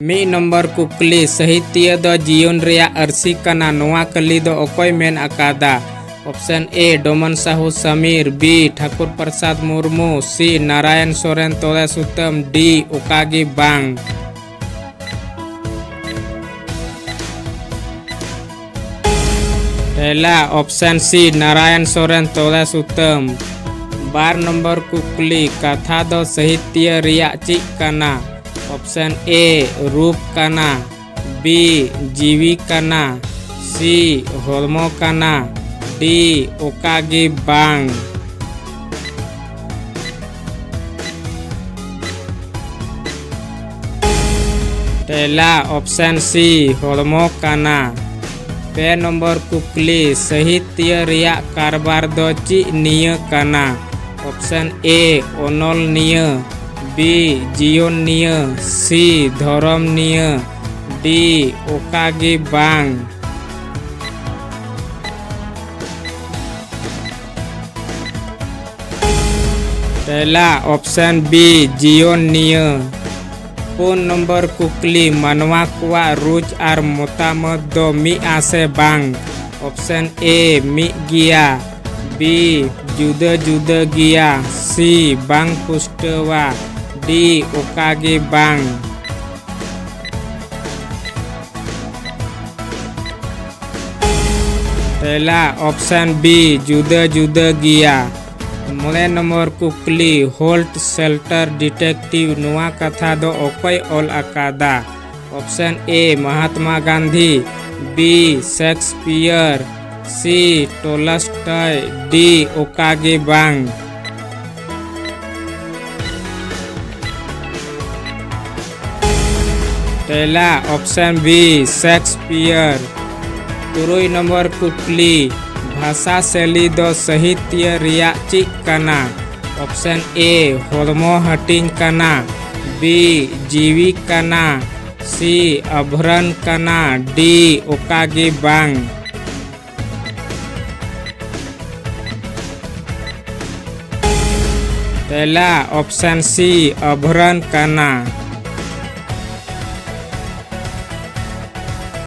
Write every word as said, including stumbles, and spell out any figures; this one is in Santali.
ᱢᱤᱫ ᱱᱚᱢᱵᱚᱨ ᱠᱩᱠᱞᱤ, ᱥᱟᱦᱤᱛᱭᱚ ᱫᱚ ᱡᱤᱭᱚᱱ ᱨᱮᱭᱟᱜ ᱟᱹᱨᱥᱤ ᱠᱟᱱᱟ, ᱱᱚᱣᱟ ᱠᱟᱹᱞᱤ ᱫᱚ ᱚᱠᱚᱭ ᱢᱮᱱ ᱟᱠᱟᱫᱟ? ᱚᱯᱥᱮᱱ ᱮ, ᱰᱚᱢᱚᱱ ᱥᱟᱦᱩ ᱥᱟᱢᱤᱨ, ᱵᱤ, ᱴᱷᱟᱠᱩᱨ ᱯᱨᱚᱥᱟᱫᱽ ᱢᱩᱨᱢᱩ, ᱥᱤ, ᱱᱟᱨᱟᱭᱚᱱ ᱥᱚᱨᱮᱱ ᱛᱚᱞᱮ ᱥᱩᱛᱟᱹᱢ, ᱰᱤ, ᱚᱠᱟ ᱜᱮ ᱵᱟᱝ᱾ ᱛᱮᱞᱟ, ᱚᱯᱥᱮᱱ ᱥᱤ, ᱱᱟᱨᱟᱭᱚᱱ ᱥᱚᱨᱮᱱ ᱛᱚᱞᱮ ᱥᱩᱛᱟᱹᱢ᱾ ᱵᱟᱨ ᱱᱚᱢᱵᱚᱨ ᱠᱩᱠᱞᱤ, ᱠᱟᱛᱷᱟ ᱫᱚ ᱥᱟᱦᱤᱛᱭᱚ ᱨᱮᱭᱟᱜ ᱪᱮᱫ ᱠᱟᱱᱟ? ᱚᱯᱥᱮᱱ ᱮ, ᱨᱩᱯ ᱠᱟᱱᱟ, ᱵᱤ, ᱡᱤᱣᱤ ᱠᱟᱱᱟ, ᱥᱤ, ᱦᱚᱲᱢᱚ ᱠᱟᱱᱟ, ᱰᱤ, ᱚᱠᱟ ᱜᱮ ᱵᱟᱝ᱾ ᱛᱮᱞᱟ, ᱚᱯᱥᱮᱱ ᱥᱤ, ᱦᱚᱲᱢᱚ ᱠᱟᱱᱟ᱾ ᱯᱮ ᱱᱚᱢᱵᱚᱨ ᱠᱩᱠᱞᱤ, ᱥᱟᱦᱤᱛᱭᱚ ᱨᱮᱭᱟᱜ ᱠᱟᱨᱵᱟᱨ ᱫᱚ ᱪᱮᱫ ᱱᱤᱭᱟᱹ ᱠᱟᱱᱟ? ᱚᱯᱥᱮᱱ ᱮ, ᱚᱱᱚᱞ ᱱᱤᱭᱟᱹ, ᱵᱤ, ᱡᱤᱭᱚᱱ ᱱᱤᱭᱟᱹ, ᱥᱤ, ᱫᱷᱚᱨᱚᱢ ᱱᱤᱭᱟᱹ, ᱰᱤ, ᱚᱠᱟ ᱜᱮ ᱵᱟᱝ᱾ ᱛᱮᱞᱟ, ᱚᱯᱥᱮᱱ ᱵᱤ, ᱡᱤᱭᱚᱱ ᱱᱤᱭᱟᱹ᱾ ᱯᱩᱱ ᱱᱚᱢᱵᱚᱨ ᱠᱩᱠᱞᱤ, ᱢᱟᱱᱣᱟ ᱠᱚᱣᱟᱜ ᱨᱩᱪ ᱟᱨ ᱢᱚᱛᱟᱢᱚᱛ ᱫᱚ ᱢᱤᱫᱼᱟ ᱥᱮ ᱵᱟᱝ? ᱚᱯᱥᱮᱱ ᱮ, ᱢᱤᱫ ᱜᱮᱭᱟ, ᱵᱤ, ᱡᱩᱫᱟᱹ ᱡᱩᱫᱟᱹ ᱜᱮᱭᱟ, ᱥᱤ, ᱵᱟᱝ ᱯᱩᱥᱴᱟᱹᱣᱟ, ᱰᱤ, ᱚᱠᱟ ᱜᱮ ᱵᱟᱝ᱾ ᱛᱮᱞᱟ, ᱚᱯᱥᱮᱱ ᱵᱤ, ᱡᱩᱫᱟᱹ ᱡᱩᱫᱟᱹ ᱜᱮᱭᱟ᱾ ᱢᱚᱬᱮ ᱱᱚᱢᱵᱚᱨ ᱠᱩᱠᱞᱤ, ᱦᱳᱞᱴ ᱥᱮᱞᱴᱟᱨ ᱰᱤᱴᱮᱠᱴᱤᱵᱷ, ᱱᱚᱣᱟ ᱠᱟᱛᱷᱟ ᱫᱚ ᱚᱠᱚᱭ ᱚᱞ ᱟᱠᱟᱫᱟ? ᱚᱯᱥᱮᱱ ᱮ, ᱢᱚᱦᱟᱛᱢᱟ ᱜᱟᱱᱫᱷᱤ, ᱵᱤ, ᱥᱮᱠᱥᱯᱤᱭᱟᱨ, ᱥᱤ, ᱴᱚᱞᱥᱴᱚᱭ, ᱰᱤ, ᱚᱠᱟ ᱜᱮ ᱵᱟᱝ᱾ ᱛᱮᱞᱟ, ᱚᱯᱥᱮᱱ ᱵᱤ, ᱥᱮᱠᱥᱯᱤᱭᱟᱨ᱾ ᱛᱩᱨᱩᱭ ᱱᱚᱢᱵᱚᱨ ᱠᱩᱠᱞᱤ, ᱵᱷᱟᱥᱟ ᱥᱮᱞᱤ ᱫᱚ ᱥᱟᱦᱤᱛᱭᱚ ᱨᱮᱭᱟᱜ ᱪᱮᱫ ᱠᱟᱱᱟ? ᱚᱯᱥᱮᱱ ᱮ, ᱦᱚᱲᱢᱚ ᱦᱟᱹᱴᱤᱧ ᱠᱟᱱᱟ, ᱵᱤ, ᱡᱤᱣᱤ ᱠᱟᱱᱟ, ᱥᱤ, ᱟᱵᱷᱨᱚᱱ ᱠᱟᱱᱟ, ᱰᱤ, ᱚᱠᱟ ᱜᱮ ᱵᱟᱝ᱾ ᱛᱮᱞᱟ, ᱚᱯᱥᱮᱱ ᱥᱤ, ᱟᱵᱷᱨᱚᱱ ᱠᱟᱱᱟ᱾